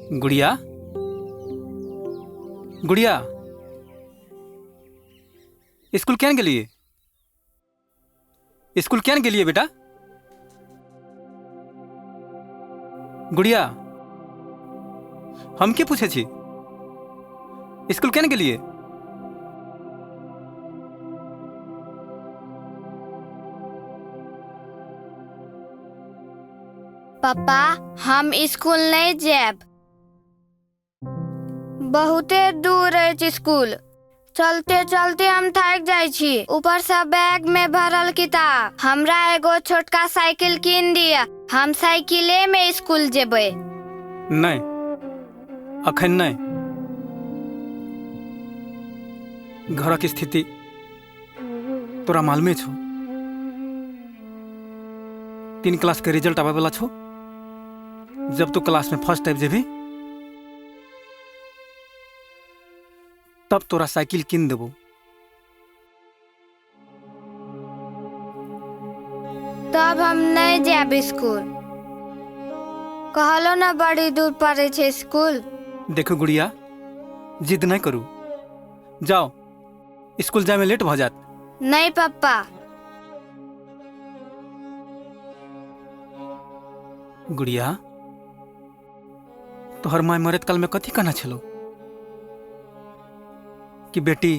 गुड़िया, गुड़िया, स्कूल केहन गेलियै? स्कूल केहन गेलियै बेटा? गुड़िया, हम के पूछै छी, स्कूल केहन गेलियै? पप्पा, हम स्कूल नहीं जायब, बहुते दूर अछि स्कूल, चलते चलते हम थाकि जाइ छी, ऊपर से बैग में भरल किताब। हमरा एगो छोटका साइकिल कीन दिअ, हम साइकिले में स्कूल जेबै। नहीं, अखन नहीं। घरक स्थिति तोरा मालूमे छौ, 3 क्लास के रिजल्ट आबै वाला छौ। जब तू क्लास में फर्स्ट आबि जेबही तब तोरा साइकिल कीन देबो। तब हम नहीं जायब स्कूल, कहलो ना बड़ी दूर पड़े छै स्कूल। देखो गुड़िया, जिद नहीं करू, जाओ स्कूल जाए में लेट भ जात। नहीं पप्पा। गुड़िया, तोहर माय मरैत काल में कथी कहना छलो कि बेटी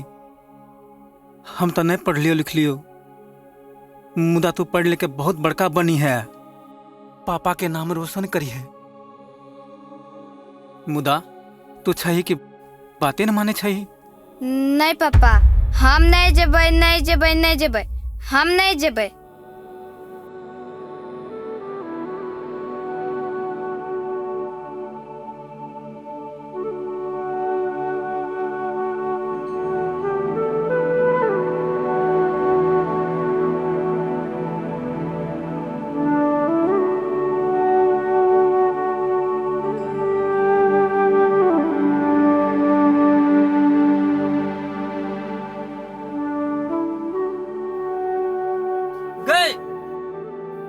हम तो नहीं पढ़लियो लिखलियो, मुदा तू पढ़ लिख के बहुत बड़का बनी है, पापा के नाम रोशन करी है। मुदा तू छही कि बातें न माने छही। नहीं पप्पा, हम नहीं जेबै, नहीं जेबै, नहीं जेबै, हम नहीं जेबै।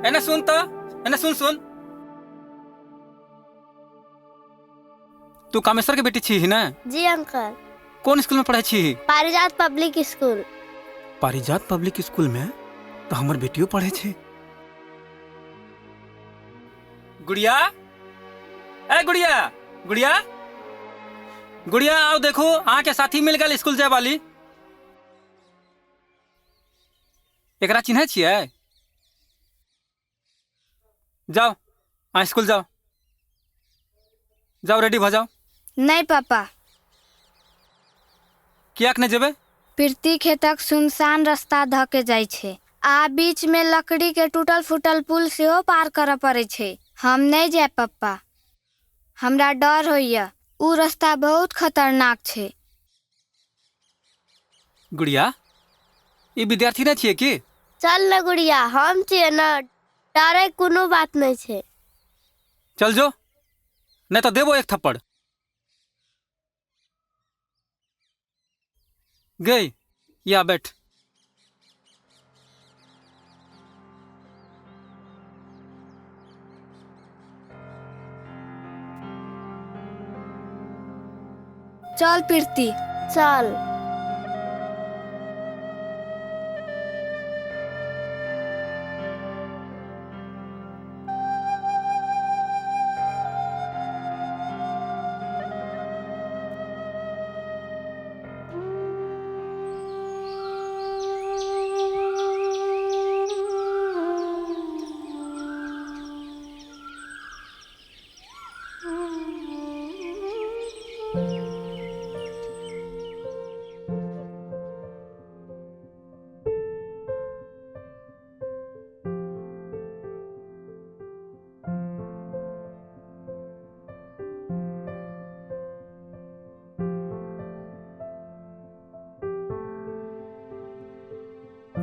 एने सुन त, एने सुन सुन, तू कामेश्वर के बेटी छी ना? जी अंकल। कौन स्कूल में पढ़े छी? Parijat public school. Parijat public school में तो हमर बेटियों पढ़े छे। गुड़िया, ए गुड़िया, गुड़िया, गुड़िया आओ देखो, अहाँ के साथी मिल गेल स्कूल जाय वाली। एकरा चिन्है छियै? जाओ अहाँ स्कूल जाओ, जाओ रेडी भ जाओ। नहीं पापा। कियाक नहीं जेबै? प्रीति खेतक सुनसान रास्ता धऽ के जाइ छै आ बीच में लकड़ी के टूटल फूटल पुल सेहो पार करऽ पड़ै छै। हम नहीं जायब पप्पा, हमरा डर होइया, उ रास्ता बहुत खतरनाक छै। गुड़िया, ई विद्यार्थी नहीं छियै की? चल न गुड़िया, हम छियै न, डरे कोनो बात नहीं छै। चल जो, नहीं तो देबो एक थप्पड़। गई या बैठ। चल प्रीति, चल।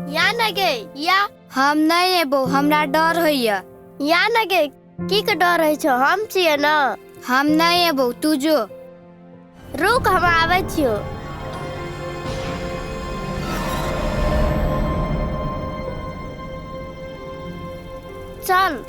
या न गे, या। हम नहीं एबो, हमरा डर होइया। या न गे, की के डर होइ छौ? हम छियै न। हम नहीं एबो, तू जो। रुक, हम आबै छियौ। चल।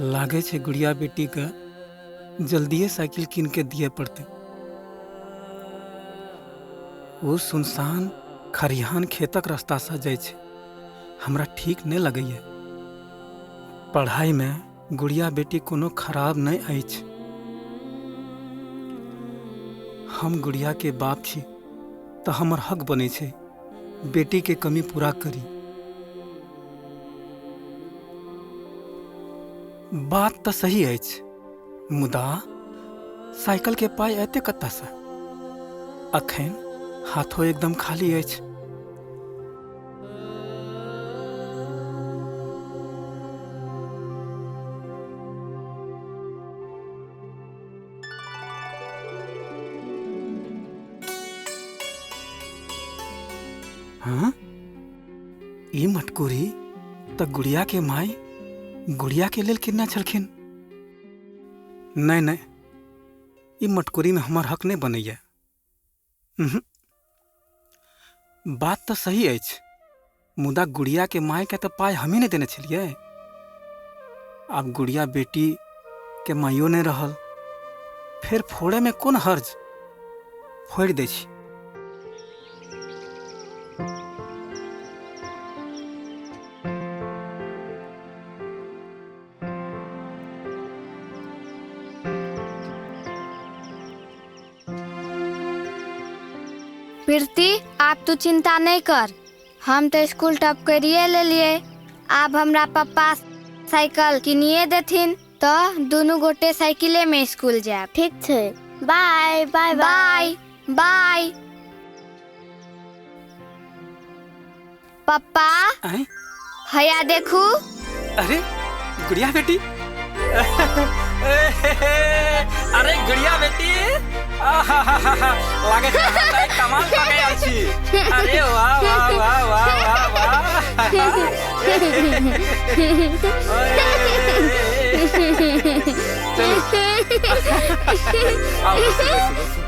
लागै छै गुड़िया बेटीके जल्दिए साइकिल कीन के दिए पड़तै। ओ सुनसान खरिहान खेतक रास्तासँ जाइ छै, हमरा ठीक नहि लगैए। पढ़ाइमे गुड़िया बेटी कोनो खराब नहि अछि। हम गुड़ियाके बाप छी तऽ हमर हक बनै छै बेटीके कमी पूरा करी। बात तऽ सही अछि, मुदा साइकिलके पाइ एते कतऽसँ? अखन हाथो एकदम खाली अछि। हाँ, ई मटकुरी तऽ गुड़िया के माय गुड़िया के लेल किनने छलखिन। नहि नहि, ई मटकुरी में हमर हक नहि बनैया। बात तऽ सही अछि, मुदा गुड़िया के माय के तऽ पाइ हमही नहि देने छलियै। आब गुड़िया बेटी के माइयो नहि रहल, फेर फोड़े में कोन हर्ज, फोड़ि दै छी। प्रीति, आब तू चिंता नहीं कर, हम तो स्कूल टॉप करिए लेलिए। आब हमरा पप्पा साइकिल किनिए देथिन तो दोनों गोटे साइकिले में स्कूल जायब। ठीक छै, बाय बाय बाय बाय। पप्पा हया देखू। अरे गुड़िया बेटी, अरे गुड़िया बेटी, लागे कमाल कऽ के आयल छी। अरे वाह वाह वाह वाह वाह वाह। चलो आओ, बसो, बसो, बसो।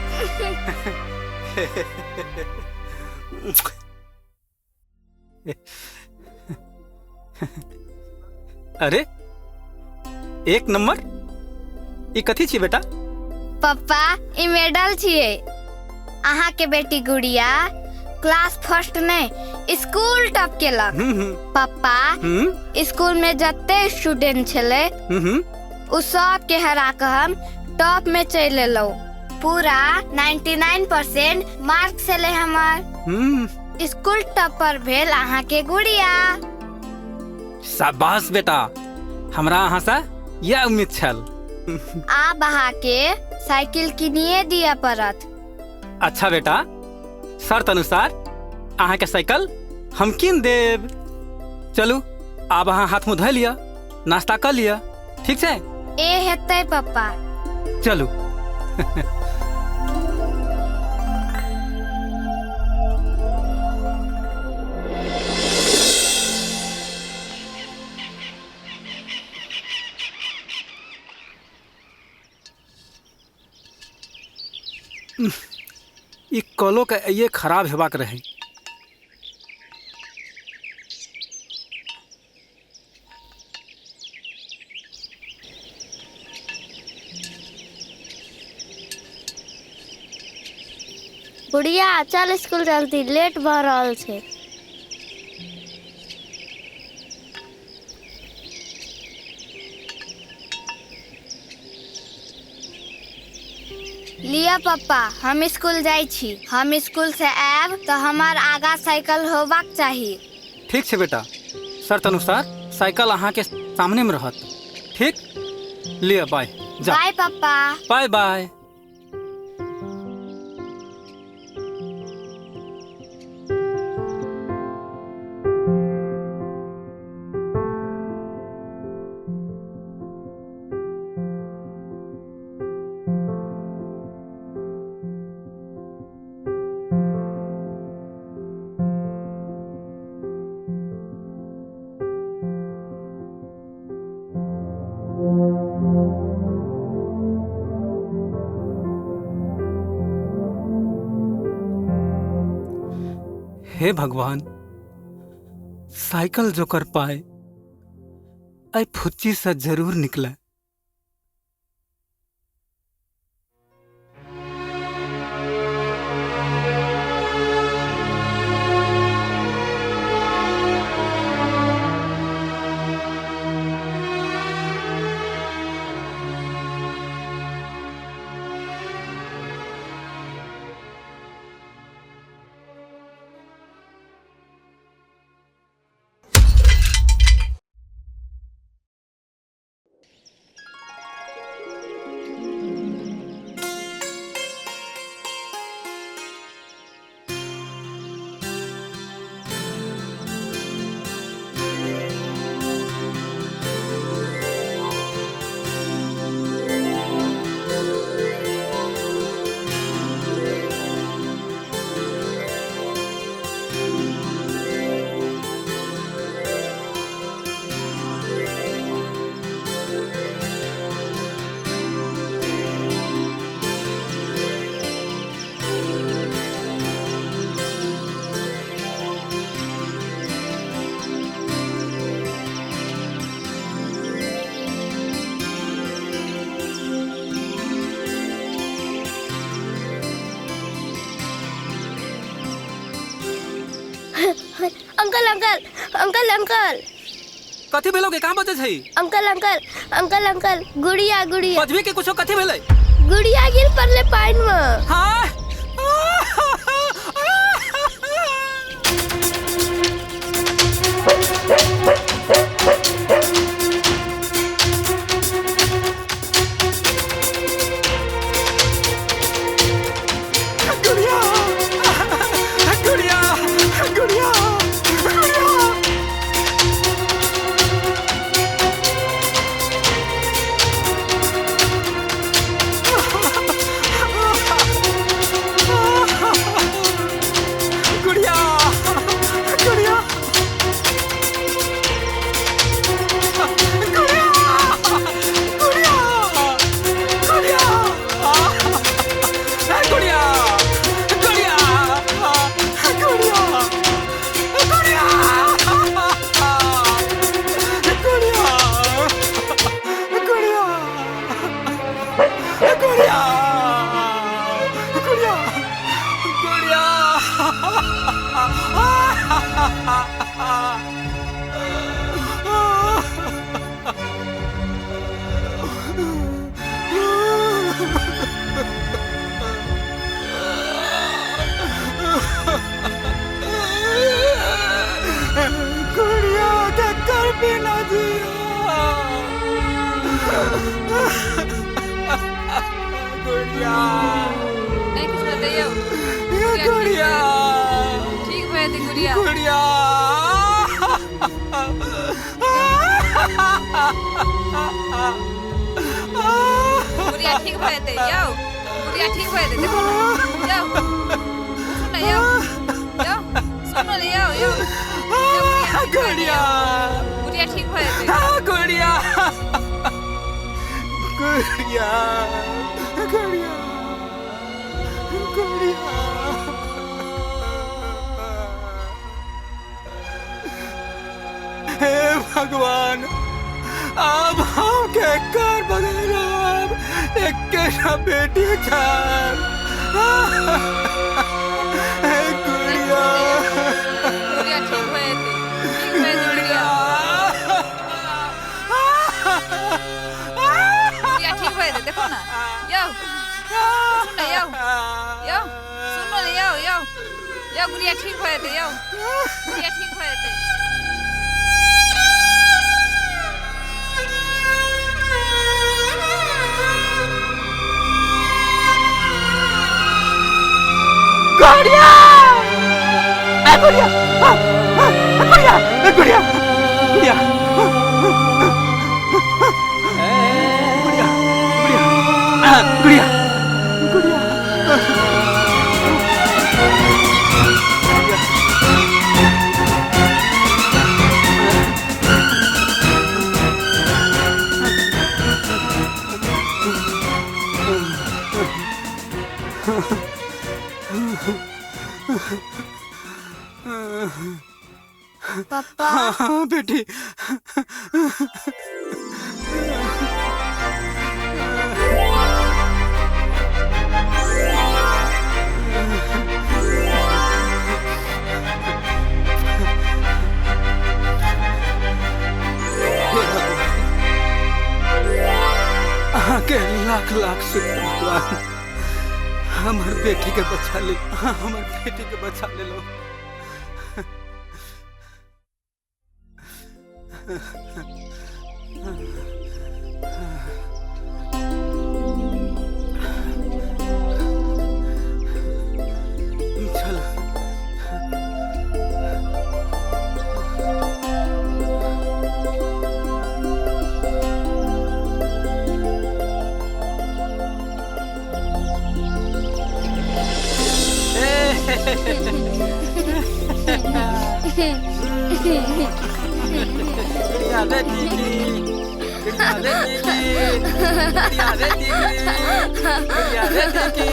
अरे एक नंबर, ई कथी छी बेटा? पप्पा ई मेडल छियै। अहाँ के बेटी गुड़िया क्लास फर्स्ट नहीं स्कूल टॉप केलक। पप्पा स्कूल में जते स्टूडेंट छलै उ सब के हरा के हम टॉप में चलि एलहुँ। पूरा 99% मार्क्स एलै हमर। स्कूल टॉपर भेल अहाँ के गुड़िया। शाबाश बेटा, हमरा अहाँ से यह उम्मीद छल। आब अहाँ के साइकिल किनिए दिया पड़त। अच्छा बेटा, शर्त अनुसार अहाँ के साइकिल हम कीन देब। चलू आब अहाँ हाथ मुँह धो लिअ, नाश्ता कर लिअ, ठीक छै? ए हेतै पप्पा। चलू। ई कलो के ये खराब हेबाक रहे। गुड़िया चल स्कूल जल्दी, लेट भ रहल छै। लिया पप्पा, हम स्कूल जाइ छी। हम स्कूल से आयब तो हमार आगा साइकिल होबाक चाही। ठीक छै बेटा, शर्त अनुसार साइकिल अहाँ के सामने में रहत। ठीक, लिअ बाय। जा बाय पप्पा। बाय बाय। हे भगवान, साइकिल जोकर पाए एहि फुच्चीसँ जरूर निकले। अंकल अंकल अंकल अंकल, कथी भेलो के? कहाँ बजे छै? अंकल अंकल अंकल अंकल, गुड़िया गुड़िया। बजबे के कुछो कथी भेलै? गुड़िया गिर पड़ले पानि में। हाँ गुड़िया गुड़िया गुड़िया गुड़िया। गुड़िया गुड़िया गुड़िया गुड़िया गुड़िया गुड़िया गुड़िया गुड़िया गुड़िया गुड़िया गुड़िया गुड़िया गुड़िया गुड़िया। गुड़िया के कर बिना जिया। गुड़िया नहीं कुछ बतैयौ। गुड़िया ठीक भए जेतै गुड़िया। गुड़िया गुड़िया ठीक भए जेतै यौ। गुड़िया ठीक भए जेतै, देखो ने यौ, उठू ने यौ, यौ सुनू ने यौ, यौ गुड़िया गुड़िया ठीक भए जेतै। गुड़िया गुड़िया गुड़िया गुड़िया। हे भगवान, अब हम के कर बगैर एक बेटी छल। हे गुड़िया गुड़िया ठीक भए जेतै, ठीक भए जेतै गुड़िया। गुड़िया ठीक भए जेतै, देखो ने यौ, उठू ने यौ, यौ सुनू ने यौ, यौ यौ गुड़िया ठीक भए जेतै यौ, गुड़िया ठीक भए जेतै। गुड़िया ए गुड़िया गुड़िया गुड़िया गुड़िया गुड़िया गुड़िया गुड़िया। पप्पा। हाँ हाँ बेटी। अहाँके लाख लाख शुक्र भगवान, हमर बेटी के बचा ले, हमर बेटी के बचा ले लो। चलो। गुड़िया बेटी की, गुड़िया बेटी की, गुड़िया बेटी की, गुड़िया बेटी की।